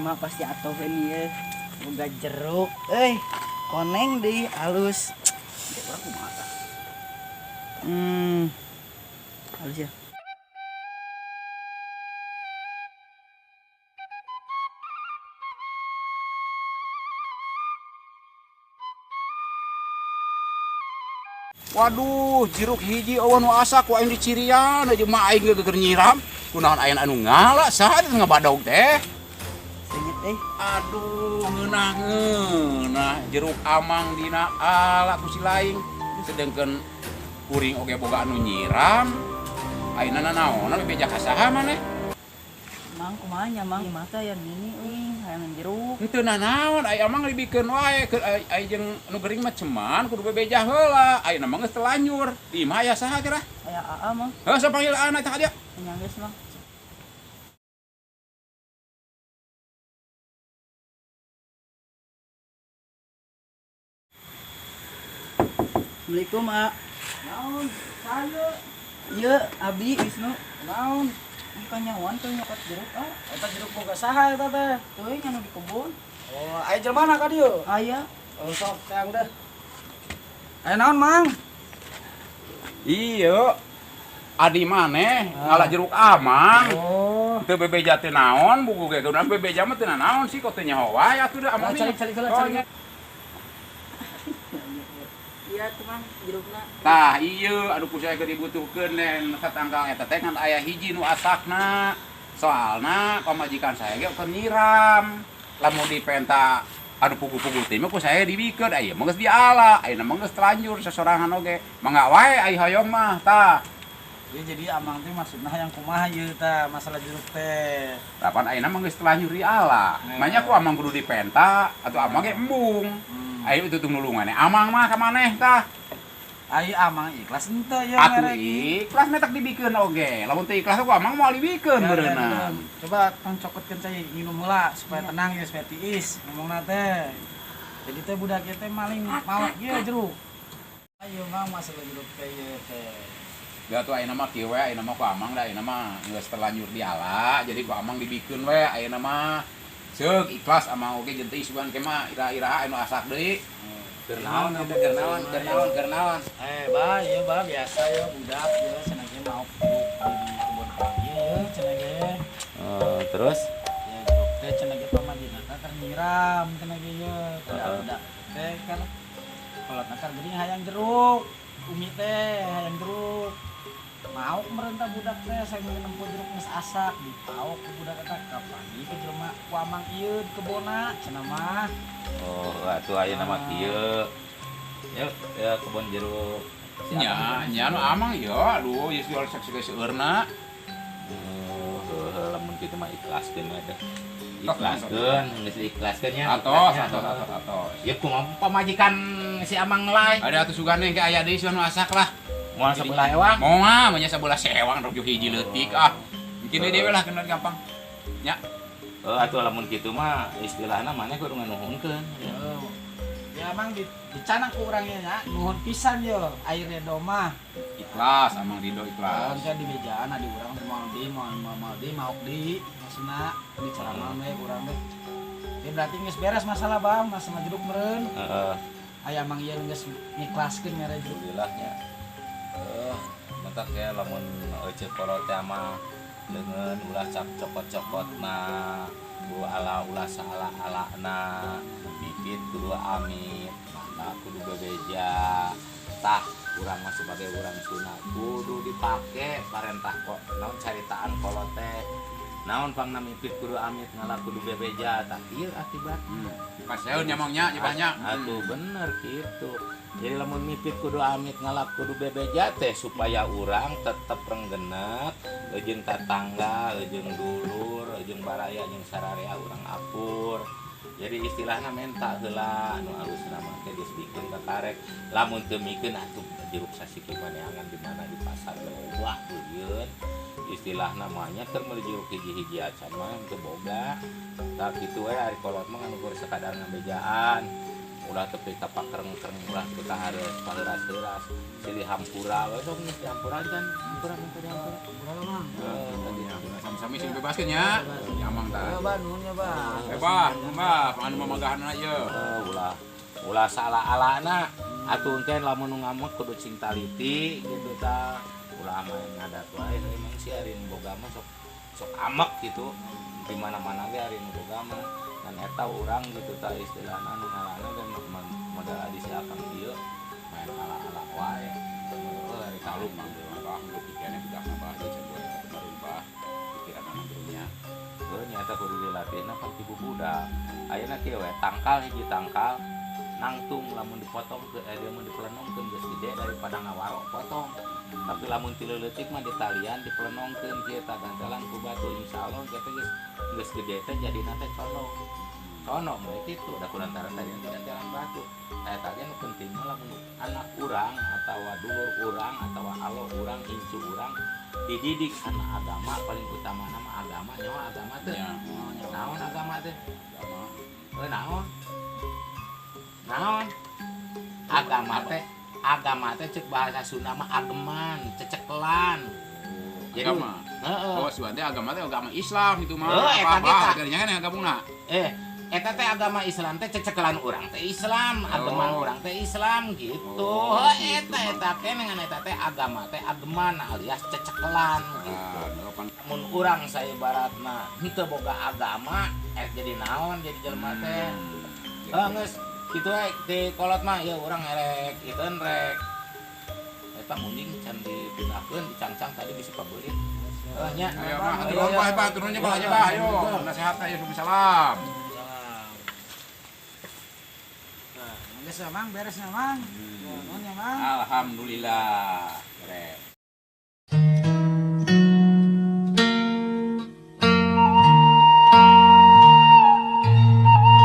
Emak pasti atoheun ieu. Boga jeruk euy. Koneng deui halus. Urang kumaha tah? Hmm. Halus ya. Waduh, jeruk hiji euweuh nu asak ku aing dicirian aja mah aing geus nyiram. Kunaon aya anu ngala saha teh ngabadog teh? Seungit euy. Aduh, ngeunah-ngeunah jeruk amang dina ala ku si laing. Sedengkeun kuring oge boga anu nyiram. Ayeuna nanaonan bebeja ka saha maneh? Mang kumaha nya Mang? Ieu mah teh aya mini euy, hayangan jeruk. Henteu nanaon, ai amang dibikeun wae keur ai jeung nu gering mah ceman kudu bebeja heula. Ayeuna mah geus telanjur. Di imah aya saha kira? Aya Aa Mang. Heuh, sok panggil anak tah ka dieu. Nya geus Mang. Assalamualaikum, A. Naon? Sayo. Ieu abdi Wisnu. Naon? Kanyawan teu nyokot jeruk, ah. Eta jeruk boga saha eta teh? Teuing anu di kebun. Oh, aya jelema ka dieu? Aya. Oh, sok teang deh. Aya naon, Mang? Iya. Adi maneh ngala jeruk amang. Oh. Teu bebeja teu naon, buku ge kudu bebeja mah teu naon sih kok teu nyaho wae atuh da amang. Cari cari cari cari. Iya tuh Mang, jerukna. Tah, iya anu ku saya keur dibutuhkeun nen satangkal eta teh ngan aya hiji nu asakna. Soalna pamajikan saya ge keur nyiram. Lamun dipenta anu pugu-pugu teh mah ku saya dibikeun, aya mah geus diala, ayeuna mah geus telanjur sasorangan oge. Mangga wae ai hoyong mah tah. Ya, jadi amang teh maksudna hayang kumaha ieu tah masalah jeruk teh. Tapan ayeuna mah geus telanjur diala. Manya ku amang kudu dipenta atau amang ge embung. Ayo itu tuh nulungan amang mah ka maneh tah. Ai amang ikhlas henteu ya Atuh ikhlas metak dibikeun oge. Lamun teu ikhlas ku amang moal dibikeun beureunna. Coba tong cokotkeun cai nginum heula supaya tenang ya, supaya tiis ngomongna teh. Jadi teh budak ieu teh maling maot ieu jeruk. Ayo Mang masalah jeruk teh ieu teh. Da atuh ayeuna mah kieu we, ayeuna mah ku amang da ayeuna mah geus terlanjur diala, jadi ku amang dibikeun we ayeuna mah. Seuk ikhlas amang oge jeung teu isuan ke mah ira-ira anu asak deui. Keur naon eta keur naon keur naon keur naon. Bah, ieu bah biasa ya budak ieu cenah ge maok jeruk di kebun amang ieu ye cenah ge. Oh, terus? Ya jeruk teh cenah ge pamajikanna keur nyiram cenah ge ieu. Budak teh kan kolotna keur geuning hayang jeruk. Umi teh hayang jeruk. Maok merentah budak teh saya nempo jeruk geus asak dipaok ku budak eta kapanggih ke jelema ku amang ieu di kebonna cenah mah. Oh, atuh ayeuna mah kieu. Ya, ya kebon jeruk. Nya, nya nu amang ieu aduh ieu jual saksi seueurna. Oh, heuh lamun kitu mah ikhlaskeun we teh. Ikhlaskeun, geus diikhlaskeun nya. Atos, atos, atos, atos. Ya kumaha pamajikan si amang lain. Ada atuh sugane ke aya deui nu asak lah. Moal sebelah ewang? Moal, mah nya sebelah sewang rok hiji leutik ah. Mungkin deui dewe lah kena gampang. Nya. Heuh atuh lamun kitu mah istilahna maneh kudu nganuhunkeun. Ya emang dicanak ku urang nya nuhun pisan yo air redo mah. Ikhlas amang Ridho ikhlas. Kan di bejaan di urang moal di moal moal di maok di maksudna di ceramah we urang teh. Ya berarti geus beres masalah Bang, masalah jeruk meureun. Heeh. Aya amang ieu geus ngikhlaskeun mere jeruk. Alhamdulillah nya. Matak ya lamun euceuk kolot teh mah leungeun ulah cap cokot-cokotna, kudu ala ulah saala-alana, bibit kudu amit, mata kudu bebeja. Tah urang mah sebagai urang Sunda kudu dipake parentah kok naon caritaan kolot teh. Naon pangna mipit kudu amit ngala kudu bebeja, tah ieu akibatna. Paseun nya mong nya nyebahnya. Atuh bener kitu. Jadi lamun mipit kudu amit ngalap kudu bebeja teh supaya urang tetep renggenek jeung tatangga, jeung dulur, jeung baraya, jeung sararea urang akur. Jadi istilahna menta heula anu alusna mah teh geus bikeun kakarek. Lamun teu mikeun atuh jeruk sasiki maneangan di mana di pasar loba beuyeun. Istilahna mah nya keur meuli jeruk hiji-hiji acan mah teu boga. Tah kitu we ari kolot mah anu keur sakadar ngabejaan. Ulah tepi ka pakereng-kereng, ulah tepi ka hareuas paheuras-heuras. Silih hampura we sok geus dihampura can. Hampura minta dihampura. Hampura Mang. Heeh, tadi. Sami-sami sing bebaskeun nya. Ya Mang tah. Ya Bah, nuhun ya Bah. Eh bah, bah, anu mamagahanna ieu. Ulah ulah salah-alana atuh engke lamun nu ngamek kudu cing taliti gitu tah. Ulah main ngadat wae emang si ari nu boga mah sok sok amek gitu. Di mana-mana ge ari nu boga mah ngan eta urang gitu tah istilahna nu ngalana ge modal adi si akang ieu main ala-ala wae. Heuh ari Kalung Mang bah, pikiranna budakna bah jeung sabuah eta kemarin bah. Pikiranna mah nya. Heuh nya eta kudu dilatihna pan ti bubudak. Ayeuna kieu we tangkal hiji tangkal nangtung lamun dipotong ke dia mun dipelenongkeun geus gede daripada ngawaro potong. Tapi lamun ti leutik mah ditalian dipelenongkeun kieu tah gantelan ku batu insyaallah kieu teh geus geus gede teh jadina teh condong. Condong we kitu da kulantaran tadi digantelan batu. Nah eta ge nu penting mah lamun anak urang atawa dulur urang atawa alo urang incu urang dididik kana agama paling utama nama agama nyawa agama teh. Nya. Naon agama teh? Agama. Heuh naon? Naon? Agama teh cek bahasa Sunda mah ageman, cecekelan. Jadi, Agama. Heeh. Oh, suan teh agama teh agama Islam itu mah. Heuh, eta Apa ge tah. bah, jadinya kan gabungna. Eta teh agama Islam teh cecekelan urang teh Islam, ageman Oh. urang teh Islam gitu. Oh, Heuh, gitu, eta eta keneh ngan eta teh agama teh ageman alias cecekelan gitu. Ah, pan Mun urang saibaratna henteu boga agama, jadi naon jadi jelema teh. Heuh geus kitu we di kolot mah ya urang erek iteun rek. Eta munding can dipindahkeun dicangcang tadi bisa pabeulit. Heuh nya. Ayo mah, hatur nuhun bah, bah, turunnya bah aja bah, ayo. Nasihat ayo salam. Salam. Nah, geus ya Mang, beres ya Mang. Nuhun ya Mang. Alhamdulillah.